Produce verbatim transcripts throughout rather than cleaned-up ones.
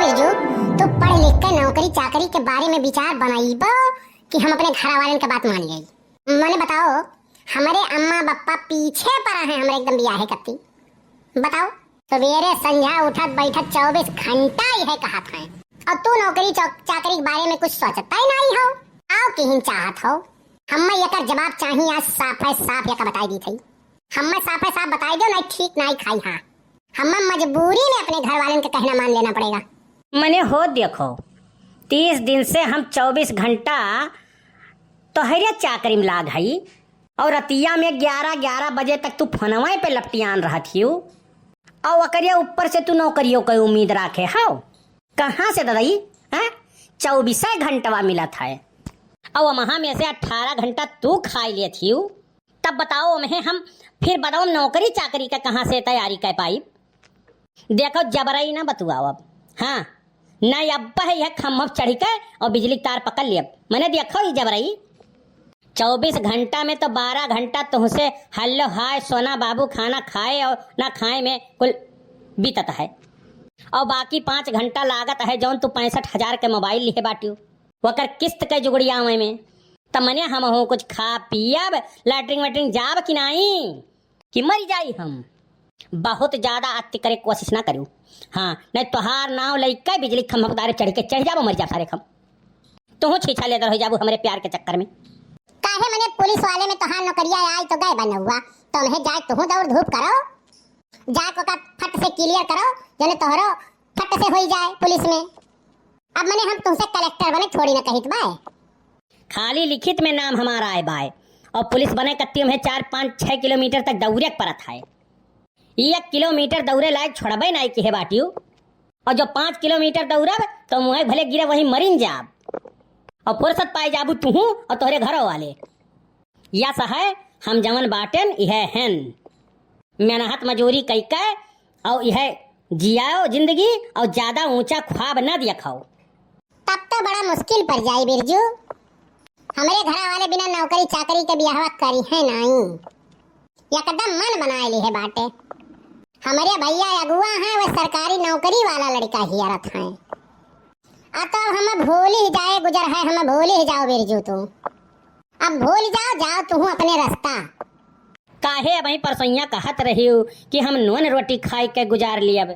बिरजू, तू पढ़ लिख के नौकरी चाकरी के बारे में विचार बनाइबो कि हम अपने घर वालन के बात मान जाई? मने बताओ, हमरे अम्मा बप्पा पीछे पड़ा है हमरे एकदम बियाहे कत्ती। बताओ, सवेरे संझा उठत बैठत चउबीस घंटा इहे कहत हैं, और तू नौकरी चौ-, चाकरी के बारे में कुछ सोचता ही नहीं हो। आओ किहिन चाहत हो, हम्मे एकर जवाब चाही आज साफे साफ एका बताई दी थई। हम्मे साफे साफ बताई दो, नहीं ठीक नहीं खाई। हाँ, हम्मे मजबूरी में अपने घर वालन के कहना मान लेना पड़ेगा। मने हो देखो, तीस दिन से हम चउबीस घंटा तोहरे चाकरी में लाग हई, और रतिया में ग्यारह ग्यारह बजे तक तू फोनवे पे लपटियान रहत हियो, और ओकरे ऊपर से तू नौकरियों के उम्मीद राखे हो। कहाँ से ददई, हैं? चउबीसे घंटवा मिलत है, और वहाँ में से अठारह घंटा तू खाई लेत हियो। तब बताओ, ओम्हे हम फिर बताओ, नौकरी चाकरी का कहाँ से तैयारी कर पाई? देखो, जबरई ना बतुआओ अब। हाँ, ना अब है यह खम्भब चढ़ी के और बिजली के तार पकड़ लियब। मने देखो ही जबरई, चउबीस घंटा में तो बारह घंटा तुहसे हल्लो हाय, सोना बाबू, खाना खाए और ना खाए में कुल बीतत है। और बाकी पाँच घंटा लागत है जौन तू पैंसठ हजार के मोबाइल लिहे बाटियो, ओकर किस्त के जुगड़ियावे में। त मने हमहू कुछ खा पियब, लैट्रिन वैट्रिन जाब कि नाई, कि मरी जाई हम। बहुत ज्यादा अति करे कोशिश ना करियो। हाँ, नहीं तोहार नाव लइके बिजली खम्भा के तारे चढ़ के चढ़ जाबो, मर जाब सारे खम। तुहू छीछा लेदर हो जाबू हमरे प्यार के चक्कर में। काहे मने पुलिस वाले में तोहार नौकरिया आई तो गए बनउआ, तो उन्हें जाए तुहू दौड़ धूप करो, जाए को का फट से क्लियर करो, जने तोहरो फट से होई जाए पुलिस में। अब मने हम तुमसे कलेक्टर बने थोड़ी ना कहित बाए। खाली लिखित में नाम हमारा आए बाए, और पुलिस बने कत्ती में चार, पाँच, छह किलोमीटर तक दौड़े के परत है। एक किलोमीटर दौड़े लायक छोड़बे नाई किहे बाटियो, और जो पाँच किलोमीटर दौड़ब तो मुँहे भले गिरे वहीं मरिन जाब, और फुर्सत पाए जाबू तुहू और तोहरे घरों वाले। यस है, हम जवन बाटेन इहे हन, मेहनत मजूरी कइके और इहे जियाओ जिंदगी और ज्यादा ऊंचा ख्वाब न देखाओ। तब तो बड़ा मुश्किल पड़ जाई बिरजू, हमरे घर वाले बिना नौकरी चाकरी के बियाहवा करिहे नाई, एकदम मन बनाए लिहे बाटे। हमरे भैया अगुआ हैं, वो सरकारी नौकरी वाला लड़का हियरत हैं। आ तो हम भूल ही जाए गुजर है, हम भूल ही जाओ बिरजू तू। अब भूल जाओ, जाओ तुहू अपने रास्ता। काहे अबहीं परसोइया कहत रहियो कि हम नून रोटी खाई के गुजार लियब,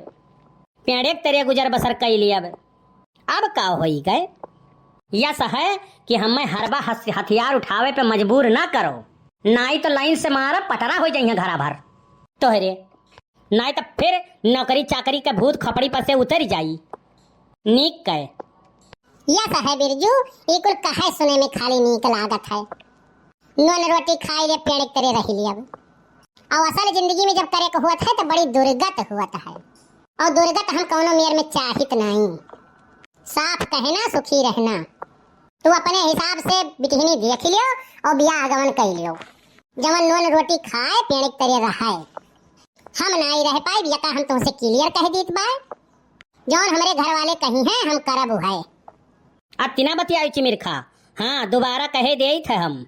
पेड़े के तरे गुजर बसर कई लियब। अब का होई गए? यस है कि हमें हरबा हस-, हथियार उठावे पे मजबूर ना करो, नाई तो लाइन से मारा पटरा हो जाइए घरा भर तोहरे। नाई त फिर नौकरी चाकरी के भूत खपड़ी पर से उतर जाई। नीक कहे। यस है बिरजू, ई कुल कहे सुने में खाली नीक लागत है। नून रोटी खाई ले पेड़ के तरे रही ले अब। और असल जिंदगी में जब करे के हुअत है तो बड़ी दुर्गत हुअत है। और दुर्गत हम कौनो मेर में चाहित नहीं। साफ कहना सुखी रहना। तू अपने हिसाब से बिटिहनी देख लियो और बियाह गवन कर लियो। जवन नून रोटी खाए पेड़ के तरे रहे। हम नाई रह पाइब, यका हम तुमसे clear कह दीत बाय। जौन हमरे घर वाले कही हैं, हम करब उहै। अतिना बतियाई चिमिरखा, हाँ, दोबारा कहे देइत है हम।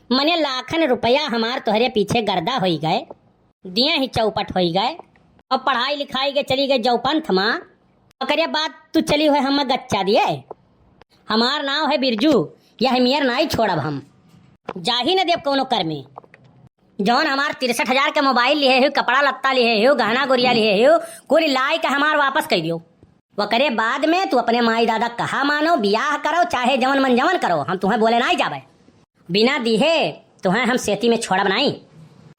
मने लाखन रुपया हमार तोहरे पीछे गर्दा होई गए, दिए ही चौपट होई गए, और पढ़ाई लिखाई के चली गए जौपंथ मा, ओकरे बाद तू चली हुए हम गच्चा दिए। हमार नाव है बिरजू, यह मेर नाई छोड़ब हम, जाही न देब कौनो कर में। जौन हमार तिरसठ हजार के मोबाइल लिहे हो, कपड़ा लत्ता लिहे हो, गहना गुरिया लिहे हो, कुल लाई के हमार वापस कर दियो। वकरे बाद में तू अपने माई दादा कहा मानो, बियाह करो, चाहे जवन मन जवन करो, हम तुम्हें बोले नाई जाबे। बिना दिहे तुम्हें हम सेती में छोड़ब नाई।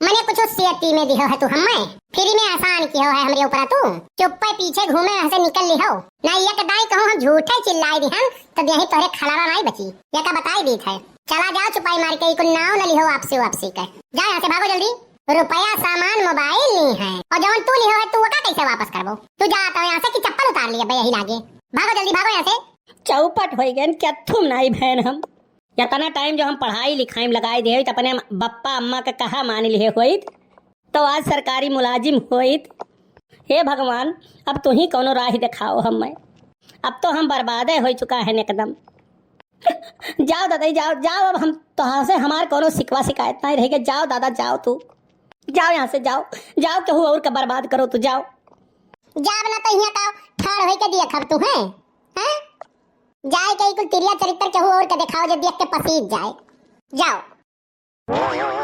मने कुछ सेती में दिहो है तू हमें, फ्री में एहसान किहो है हमरे ऊपर तू। चुप्पे पीछे घूमे यहाँ से निकल लिहो। ना एक दाई कहूँ हम झूठे चिल्लाई दिहन, तो देही तोहरे खलावा नाई बची। ये का बताई दीत है। चला जाओ चुपाई मार के, इको नाव न लिहो वापसी वापसी के। जा यहाँ से भागो जल्दी। रुपया सामान मोबाइल ली है और जवन तू लिहो है तू ओका कैसे वापस करबो? तू जा तो यहाँ से कि चप्पल उतार लिया बे यही लागे। भागो जल्दी भागो यहाँ से। चौपट होई गए क्या तुम नाई बहन हम। इतना टाइम जो हम पढ़ाई लिखाई में लगाई दे तो अपने बप्पा अम्मा के कहा मान लिहे होइत तो आज सरकारी मुलाजिम होइत। हे भगवान, अब तू ही कौनो राह दिखाओ हमें। अब तो हम बर्बादे हो चुका है एकदम। जाओ दादा जाओ, जाओ, अब हम तोहार से हमार कौनो शिकवा शिकायत नहीं रहेगा। जाओ दादा जाओ, तू जाओ यहाँ से, जाओ, जाओ, केहू और का बर्बाद करो, तू जाओ। जाब ना तो यहाँ का ठाड़ होई के दिया खब तू, हैं? हैं? जाए के ई कुल तिरिया चरित्र केहू और के देखाओ जे देख के पसीज जाए। जाओ।